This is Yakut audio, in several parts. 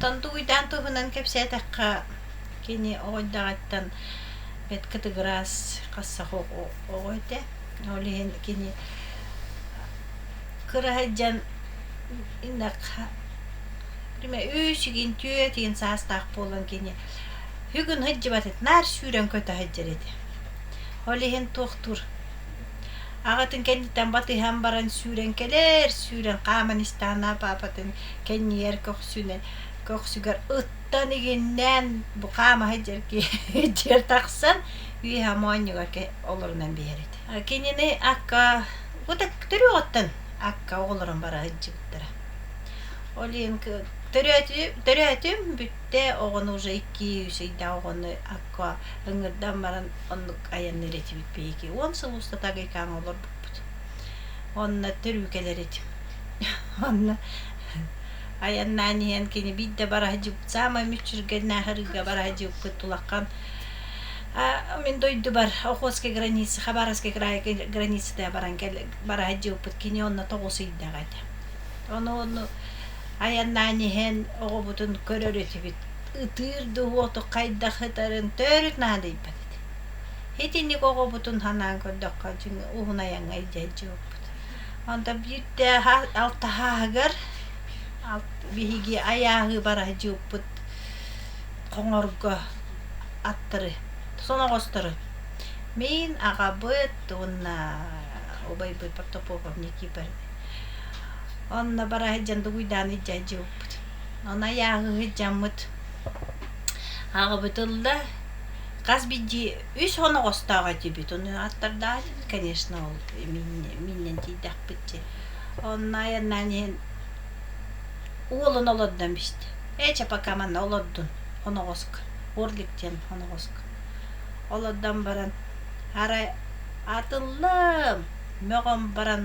Отон Дугуйдаан туһунан кэпсээтэххэ, кини оҕо эрдэҕиттэн бэрт кытыгырас, хассах оҕо этэ. Ол иһин кини кыра сылдьан үс игин, түөрт игин саастаах буолан кини Бүгүн сылдьыбат этэ, наар сүүрэн көтө сылдьар этэ. Ол иһин туохтуур аҕатын кэнниттэн батыһан баран сүүрэн кэлэр, сүүрэн хааман истэҕинэ паапатын кэннигэр көхсүнэн көхсүгэр ыттан игиннээн бу хаама сылдьар киһи тахсан үөһэ моонньугар олорунан биэрэр этэ. Кинини акка төрүөҕүттэн акка оҕолорун бара сылдьыбыттара. Ол иһин төрөөтүм бүттэ оҕону уже икки-үс ыйдаах оҕону акка ыҥырдан баран оннук айанныыр этибит биһиги. 10 сыл устата Агайкааҥҥа олорбуппут. Онно төрүү кэлэр этим. Онно айаннаан иһэн кини биирдэ бара сылдьыбыт саамай мүччүргэннээх ырыыга бара сылдьыбыппыт улахан мин дойдубар Охотскай граница Хабаровскай край границатыгар баран бара сылдьыбыппыт кини онно тоҕус ыйдаах этэ. Ону ону айаннаан иһэн оҕобутун көрөр этибит. Ытыыр да уоту хайдах ытарын төрүт наадыйбат этэ. Итинник оҕобутун санаан көрдөххө дьиҥ уһун айаҥҥа илдьэ сылдьыбыппыт. Онтон биирдэ алтаһааһыгар биһиги айааһыы бара сылдьыбыппыт хоҥорго аттары соноҕостору. Мин аҕабыт уонна убайбыт Протопопов Никифор Онно бара сылдьан дугуйдаан илдьэ сылдьыбыппыт. Ону айааһыы сылдьаммыт аҕабыт ылла хас биирдии үс оноҕостоох этибит. Ону аттардаах этибит, конечно, ол мииннэн тиийдэхпит дии. Онно айаннаан иһэн уолун олордон бистэ. Ээ чэ пока манна олордун оноҕоско. Орлик диэн оноҕоско. Олордон баран арай атыллым мөҕөн баран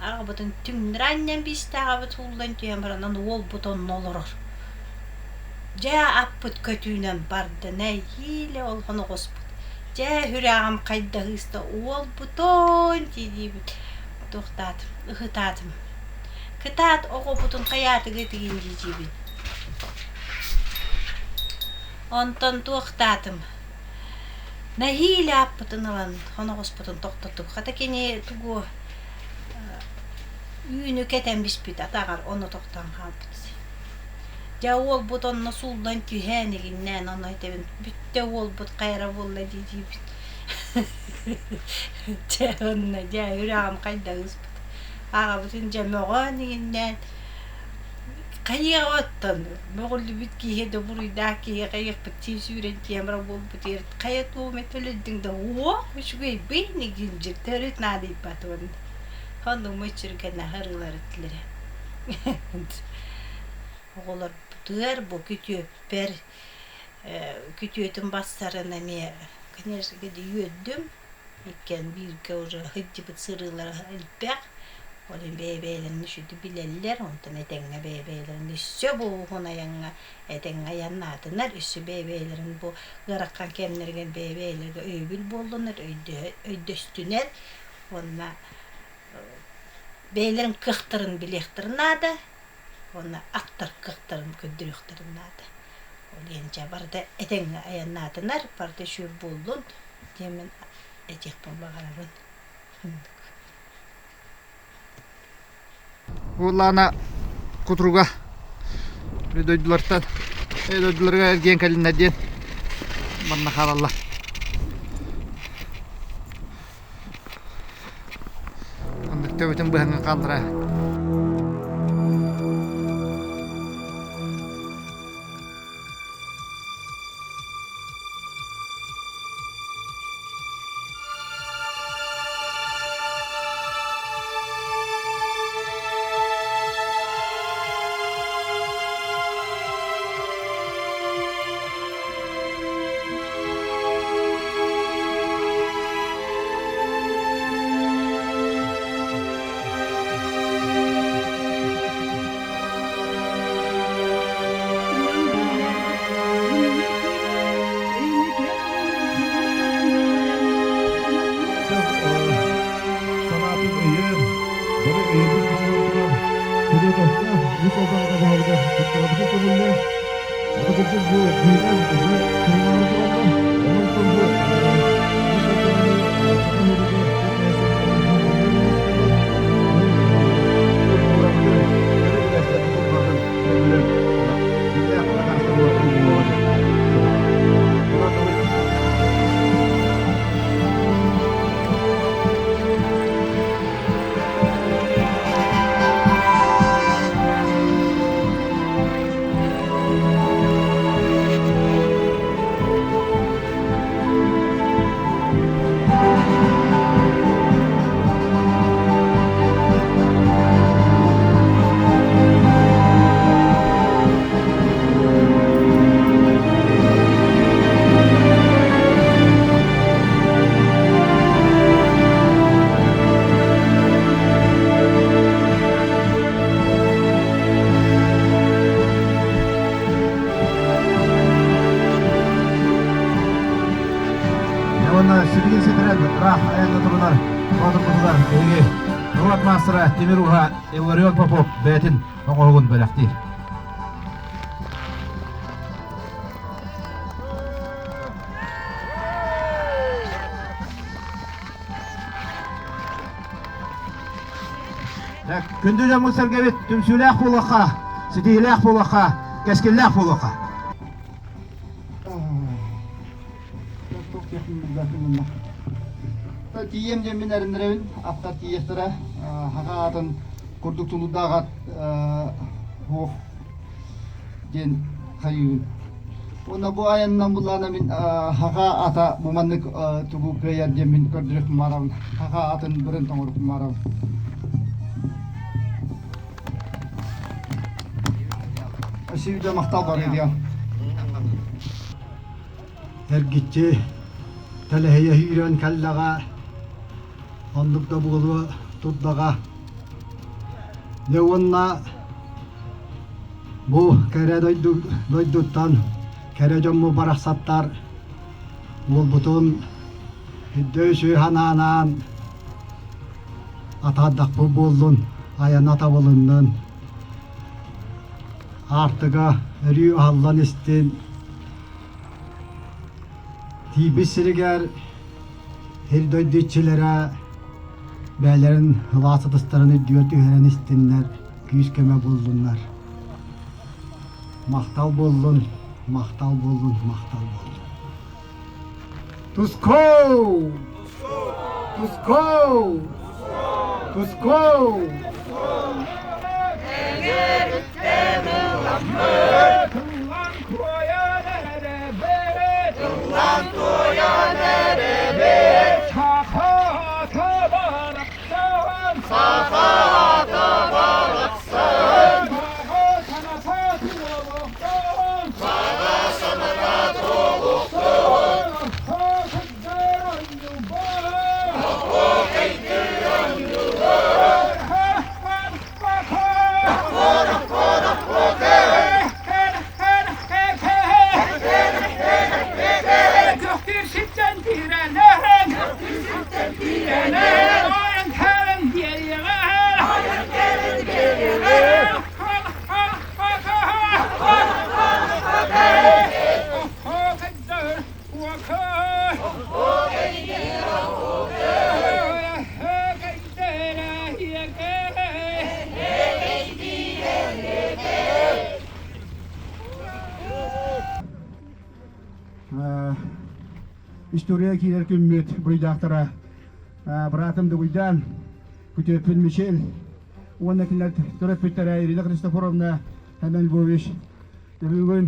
аҕабытын түҥнэри анньан биистэ аҕабыт ууллан түһэн баран аны уолбут онно олорор. Дьэ аппыт көтүүнэн барда нэһиилэ ол оноҕоспут. Дьэ сүрэҕим хайда ыыста уолбутун дии-диибит туохтаатым ыһытаатым. Кытаат оҕобутун хайаатыгыт игин дии-диибин. Онтон туохтаатым Нэһиилэ ааппытын ылан оноҕоспутун тохтоттубут. Хата кини тугу үүнү кэтэн биспит атаҕар ону тохтоон хаалбыт. Дьэ уолбут онно сууллан түһэн игиннээн ону этэбин бүттэ уолбут хайара буолла дии диибит. Дьэ онно дьэ үрэҕим хайда ыыспыт. Аҕабытын дьэ мөҕөн игиннээн Хайыаҕа оттон мөҕүллүбүт киһи да буруйдаах киһи хайыахпыт син сүүрэн тиийэн баран буолбут хайа туом этэ өлөрдүҥ да уох үчүгэйбин игин төрүт наадыйбат уонна. Оннук мүччүргэнэ ырыалар этилэрэ. Оҕолорбутугар бу күтүөппэр күтүөтүм бассарын эмиэ, конечно, үөрдүм. Иккиэн бииргэ уже сылдьыбыт сырыылара элбэх. Ол иһин бэйэ-бэйэлэрин үчүгэй билэллэр, онтон этэҥҥэ бэйэ-бэйэлэрин өссө бу уһун айаҥҥа этэҥҥэ айаннаатынар, өссө бэйэ-бэйэлэрин бу ыарахан кэмнэригэр бэйэ-бэйэлэргэ өйөбүл буоллунар, өйдөстүнэр уонна бэйэлэрин кыахтарын билиэхтэрин наада уонна аттар кыахтарын көрдөрүөхтэрин наада. Ол иһин дьэ барыта этэҥҥэ айаннаатынар, барыта үчүгэй буоллун диэммин этиэхпин баҕарабын. Уоллаана кутуруга дойдулартан дойдуларыгар эргийэн кэлиннэр диэн манна хаалаллар. Оннук төбөтүн быһан хааллара. Санаатын өйөөн, бары өйөбүл буолан туран, Федотовка үс алдаҕына баһылыгар туттарабытын көҥүллээн, ото кырдьык бу быынан уже турунаары тураллар, онон бу үс алдаҕаны саха норуотугар Уонна сибилигин ситэрэн ыраах айаҥҥа турунар боотурбутугар биһиги норуот маастара Тимир Уһа Илларион Попов бэйэтин оҥоһугун бэлэхтиир. Күндү дьоммут сэргэбит түмсүүлээх буолуохха, ситиһиилээх буолуохха, кэскиллээх буолуохха. Тиийиэм диэммин эрэннэрэбин, аттар тиийиэхтэрэ, хаха аатын курдук тулуурдаах ат суох диэн хайыыбын. Уонна бу айанынан буллаана мин хаха ата бу маннык тугу кыайар диэммин көрдөрүөхпүн баҕарабын. Хаха атын бренд оҥоруохпун баҕарабын. Өссө махтал барыа Эргиччи тэлэһийэ сүүрэн кэллэҕэ, оннук да буолуо турдаҕа. Дьэ уонна бу кэрэ дойду дойдуттан кэрэ дьоммут барахсаттар уолбутун өйдөй санаанан атаардахпыт буоллун, айана табылыннын, аартыга өрүү аһыллан истин. Тиийбит сиригэр сир дойду иччилэрэ бэйэлэрин сылаас ытыстарын үрдүгэр түһэрэн истиннэр, күүс-көмө буоллуннар. Махтал буоллун, махтал буоллун, махтал буоллун. Тускоу! Тускоу! Тускоу! Саха История киирэр күммүт буруйдаахтара быраатым Дугуйдаан, күтүөппүн Мишель уонна кинилэр төрөппүттэрэ Ирина Христофоровна, Хэмэн Львович бүгүн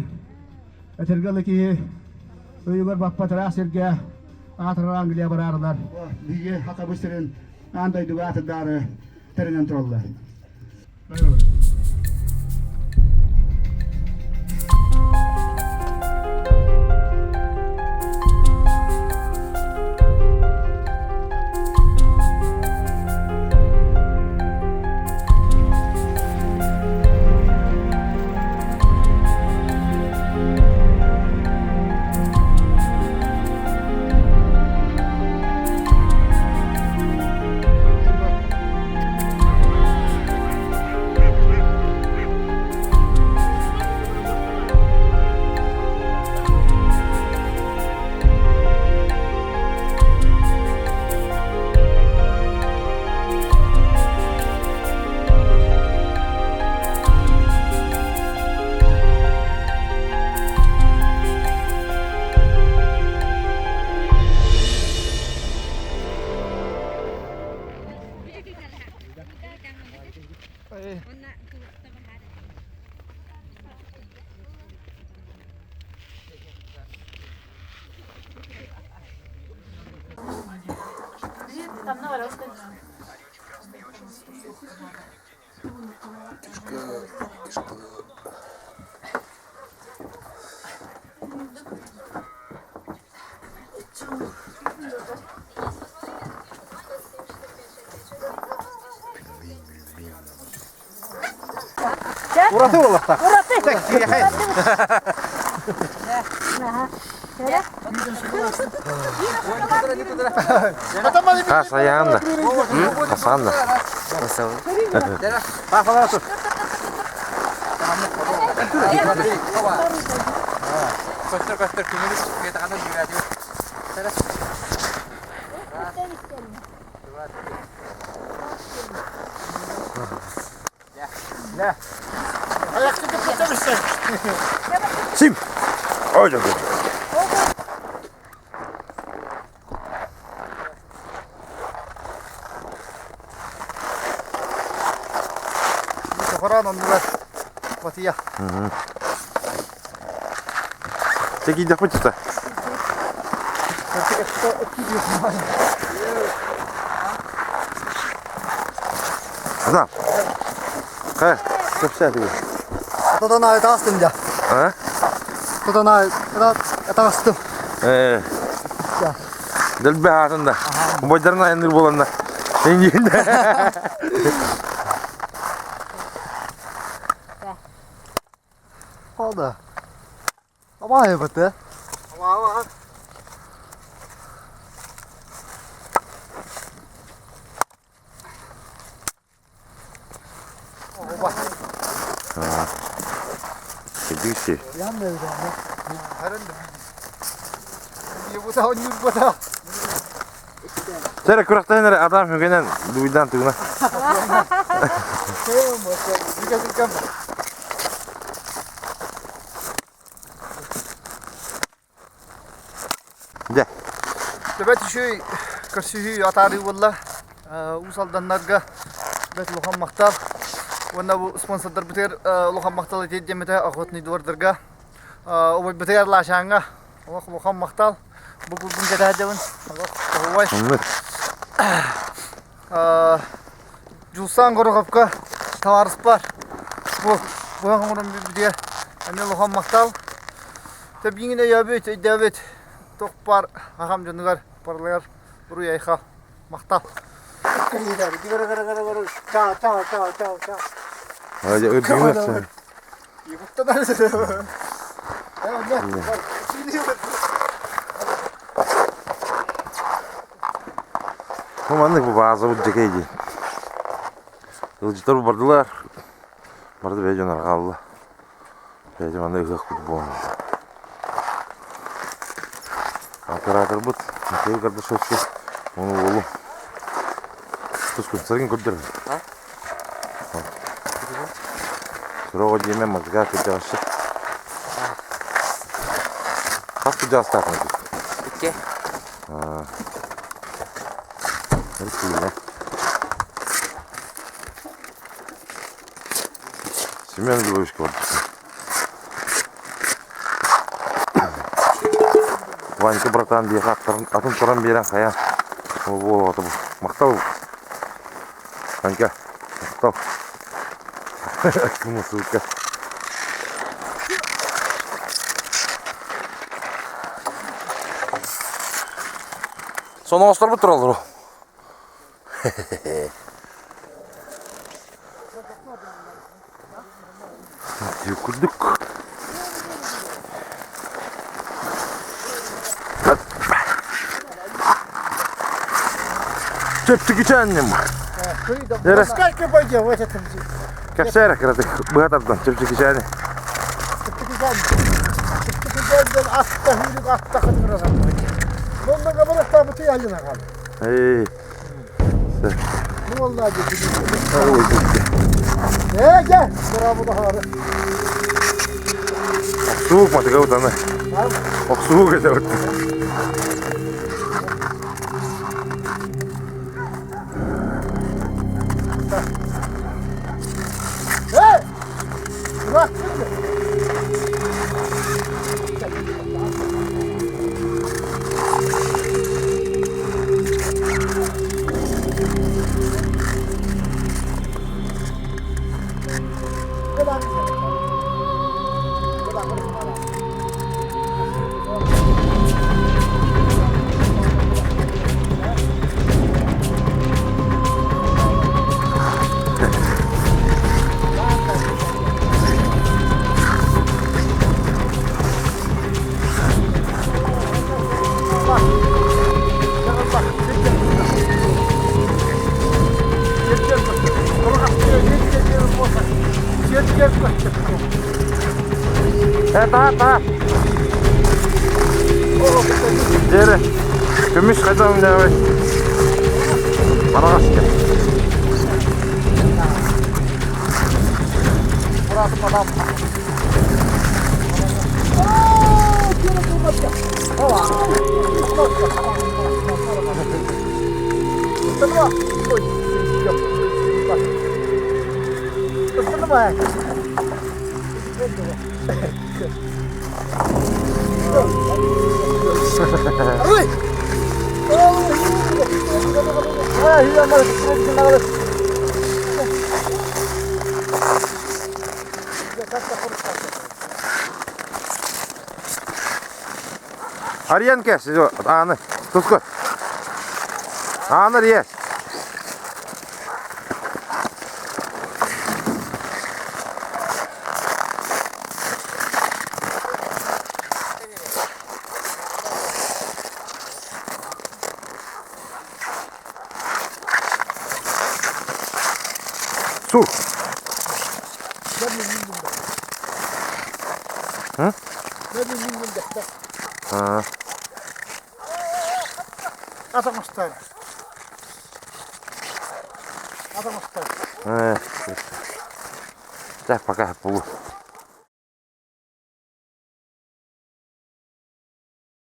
этэргэ дылы киһи өйүгэр баппат ыраах сиргэ аатырар Англия бараарылар. Биһиги Хатабы сирин аан дойдуга аатырдаары тэринэн тураллар. Ураты буолуохтаах. Ураты. Хасаян да. Хасан да. Көстөр көстөр күнүс кытаҕана дүүрээдүү. Сим. Ой, да. Сохорон оннугар батыйа. Чекийдэхпит тута. Адам. Хэ, кэпсээтигин. Атадан аайы таҕыстым дьэ. А? Тутан аайы таҕыстым. Э. Дэлби аатын да. Убайдарын айанныыр буоланна. Эйиин. Oldu. Ama yapıtı. Кирдиги Сэрэ күрэхтэһин эрэ адам үгэнэн дуйдан тыгына. Дьэ. Төбөт үчүгэй көрсүһүү атаарыы буолла. Уус Алданнарга бэрт улахан махтал. Уонна бу спонсордарбытыгар улахан махтал этиэ диэммитэ охотный двордарга. Убайбытыгар Лашаҥҥа олох улахан махтал. Бу курдун кэтэһэдэбин. Олох тоһугай. Дьулсан Гороховка табаарыспар бу быһах оҥорон биэрбитигэр эмиэ улахан махтал. Тэбиҥин өйөөбүт, өйдөөбүт туох баар аҕам дьонугар барыларыгар уруй-айхал махтал. Бу маннык бу баазабыт дьэкэй дии. Ыалдьыттар бардылар. Барды бэйэ дьон арҕаалла. Бэйэ манна ыһыахпыт буолан. Операторбыт Михаил Кардашевский уну уолу тускун саргын көрдөрөр. Сороҕо диэмэ мазга кырдьаҕасчыт. Хас кырдьаҕастааххын Икки. Икки. Семен Львович барбыт. Ванька братан биэхэ атын туран биэрэн хайа буолуоҕа махтал Ванька махтал Кымысылка Соноҕосторбут тураллар Курдук. Чэпчэкичээнним. Сколько пойдем в этот Кэпсээр кыратык быһа тардан чэпчэкичээни. Чэпчэкичээн атта hűrük атта хатырасан. Онно габараттаабыты яллына Эй. Ну vallahi Э, дьэ, браво Охсуук матыга утаны. Охсуук этэ Эй! Bırak Э, та, та. Дьэрэ, көмүс хайдах умньаабай? Бараҕас Арыйан кэс, ааны, туску. Ааны арыйа. Су. Hı? Аа. Э. Так, пока полу.